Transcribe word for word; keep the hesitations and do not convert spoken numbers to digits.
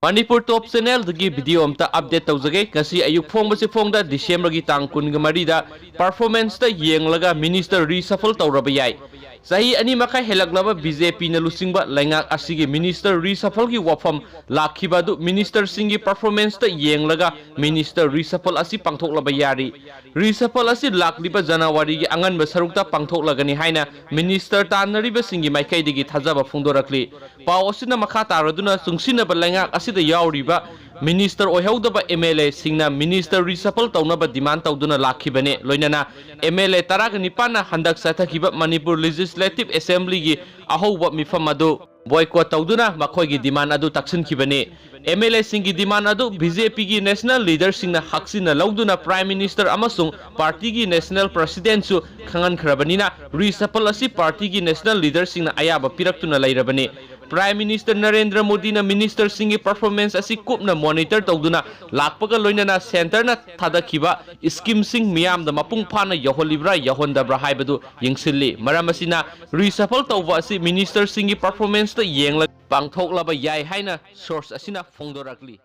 ꯃꯅꯤꯄꯨꯔ ꯇꯣꯞ ꯆꯦꯅꯦꯜꯗꯒꯤ video ꯑꯝꯇ update ꯇꯧꯖꯒꯦ꯫ ꯉꯁꯤ ꯑꯌꯨꯛ ꯐꯣꯡꯕꯁꯤ ꯐꯣꯡꯗ ꯗꯤꯁꯦꯝꯕꯔꯒꯤ ꯇꯥꯡ ꯀꯨꯟꯒ ꯃꯔꯤꯗ ꯄꯔꯐꯣꯔꯃꯦꯟꯁꯇ ꯌꯦꯡꯂꯒ ꯃꯤꯅꯤꯁꯇꯔ ꯔꯤꯁꯐꯜ ꯇꯧꯔꯕ ꯌꯥꯏ꯫ ꯆꯍꯤ ꯑꯅꯤ ꯃꯈꯥꯏ ꯍꯦꯜꯂꯛꯂꯕ ꯕꯤ ꯖꯦ ꯄꯤꯅ ꯂꯨꯆꯤꯡꯕ ꯂꯩꯉꯥꯛ ꯑꯁꯤꯒꯤ ꯃꯤꯅꯤꯁꯇꯔ ꯔꯤꯁꯐꯜꯒꯤ ꯋꯥꯐꯝ ꯂꯥꯛꯈꯤꯕ ꯑꯗꯨ ꯃꯤꯅꯤꯁꯇꯔꯁꯤꯡꯒꯤ ꯄꯔꯐꯣꯔꯃꯦꯟꯁꯇ ꯌꯦꯡꯂꯒ ꯃꯤꯅꯤꯁꯇꯔ ꯔꯤꯁꯐꯜ ꯑꯁꯤ ꯄꯥꯡꯊꯣꯛꯂꯕ ꯌꯥꯔꯤ꯫ ꯔꯤꯁꯐꯜ ꯑꯁꯤ ꯂꯥꯛꯂꯤꯕ ꯖꯅꯋꯥꯔꯤꯒꯤ ꯑꯉꯟꯕ ꯁꯔꯨꯛꯇ ꯄꯥꯡꯊꯣꯛꯂꯒꯅꯤ ꯍꯥꯏꯅ ꯃꯤꯅꯤꯁꯇꯔ ꯇꯥꯟꯅꯔꯤꯕꯁꯤꯡꯒꯤ ꯃꯥꯏꯀꯩꯗꯒꯤ ꯊꯥꯖꯕ ꯐꯣꯡꯗꯣꯔꯛꯂꯤ꯫ ꯄꯥꯎ ꯑꯁꯤꯅ ꯃꯈꯥ ꯇꯥꯔꯗꯨꯅ ꯆꯨꯡꯁꯤꯟꯅꯕ ꯂꯩꯉꯥꯛ ꯑꯁꯤꯗ ꯌꯥꯎꯔꯤꯕ ꯃꯤꯅꯤꯁꯇꯔ ꯑꯣꯏꯍꯧꯗꯕ ꯑꯦꯝ ꯑꯦꯜ ꯑꯦꯁꯤꯡꯅ ꯃꯤꯅꯤꯁꯇꯔ ꯔꯤꯁꯐꯜ ꯇꯧꯅꯕ ꯗꯤꯃꯥꯟ ꯇꯧꯗꯨꯅ ꯂꯥꯛꯈꯤꯕꯅꯤ꯫ ꯂꯣꯏꯅꯅ ꯑꯦꯝ ꯑꯦꯜ ꯑꯦ ꯇꯔꯥꯒ ꯅꯤꯄꯥꯟꯅ ꯍꯟꯗꯛ ꯆꯠꯊꯈꯤꯕ ꯃꯅꯤꯄꯨꯔ ꯂꯦꯖꯤꯁꯂꯦꯇꯤꯚ ꯑꯦꯁꯦꯝꯕ꯭ꯂꯤꯒꯤ ꯑꯍꯧꯕ ꯃꯤꯐꯝ ꯑꯗꯨ ꯕꯣꯏꯀꯣꯠ ꯇꯧꯗꯨꯅ ꯃꯈꯣꯏꯒꯤ ꯗꯤꯃꯥꯟ ꯑꯗꯨ ꯇꯛꯁꯤꯟꯈꯤꯕꯅꯤ꯫ ꯑꯦꯝ ꯑꯦꯜ ꯑꯦꯁꯤꯡꯒꯤ ꯗꯤꯃꯥꯟ ꯑꯗꯨ ꯕꯤ ꯖꯦ ꯄꯤꯒꯤ ꯅꯦꯁꯅꯦꯜ ꯂꯤꯗꯔꯁꯤꯡꯅ ꯍꯛꯆꯤꯟꯅ ꯂꯧꯗꯨꯅ ꯄ꯭ꯔꯥꯏꯝ ꯃꯤꯅꯤꯁꯇꯔ ꯑꯃꯁꯨꯡ ꯄꯥꯔꯇꯤꯒꯤ ꯅꯦꯁꯅꯦꯜ ꯄ꯭ꯔꯁꯤꯗꯦꯟꯠꯁꯨ ꯈꯪꯍꯟꯈ꯭ꯔꯕꯅꯤꯅ ꯔꯤꯁꯐꯜ ꯑꯁꯤ ꯄꯥꯔꯇꯤꯒꯤ ꯅꯦꯁꯅꯦꯜ ꯂꯤꯗꯔꯁꯤꯡꯅ ꯑꯌꯥꯕ ꯄꯤꯔꯛꯇꯨꯅ ꯂꯩꯔꯕꯅꯤ꯫ ꯄ꯭ꯔꯥꯏꯝ ꯃꯤꯅꯤꯁꯇꯔ ꯅꯔꯦꯟꯗ꯭ꯔ ꯃꯣꯗꯤꯅ ꯃꯤꯅꯤꯁꯇꯔꯁꯤꯡꯒꯤ ꯄꯔꯐꯣꯔꯃꯦꯟꯁ ꯑꯁꯤ ꯀꯨꯞꯅ ꯃꯣꯅꯤꯇꯔ ꯇꯧꯗꯨꯅ ꯂꯥꯛꯄꯒ ꯂꯣꯏꯅꯅ ꯁꯦꯟꯇꯔꯅ ꯊꯥꯗꯈꯤꯕ ꯁ꯭ꯀꯤꯝꯁꯤꯡ ꯃꯤꯌꯥꯝꯗ ꯃꯄꯨꯡ ꯐꯥꯅ ꯌꯧꯍꯜꯂꯤꯕ꯭ꯔꯥ ꯌꯧꯍꯟꯗꯕ꯭ꯔꯥ ꯍꯥꯏꯕꯗꯨ ꯌꯦꯡꯁꯤꯜꯂꯤ꯫ ꯃꯔꯝ ꯑꯁꯤꯅ ꯔꯤꯁꯐꯜ ꯇꯧꯕ ꯑꯁꯤ ꯃꯤꯅꯤꯁꯇꯔꯁꯤꯡꯒꯤ ꯄꯔꯐꯣꯔꯃꯦꯟꯁꯇ ꯌꯦꯡꯂꯒ ꯄꯥꯡꯊꯣꯛꯂꯕ ꯌꯥꯏ ꯍꯥꯏꯅ ꯁꯣꯔꯁ ꯑꯁꯤꯅ ꯐꯣꯡꯗꯣꯔꯛꯂꯤ꯫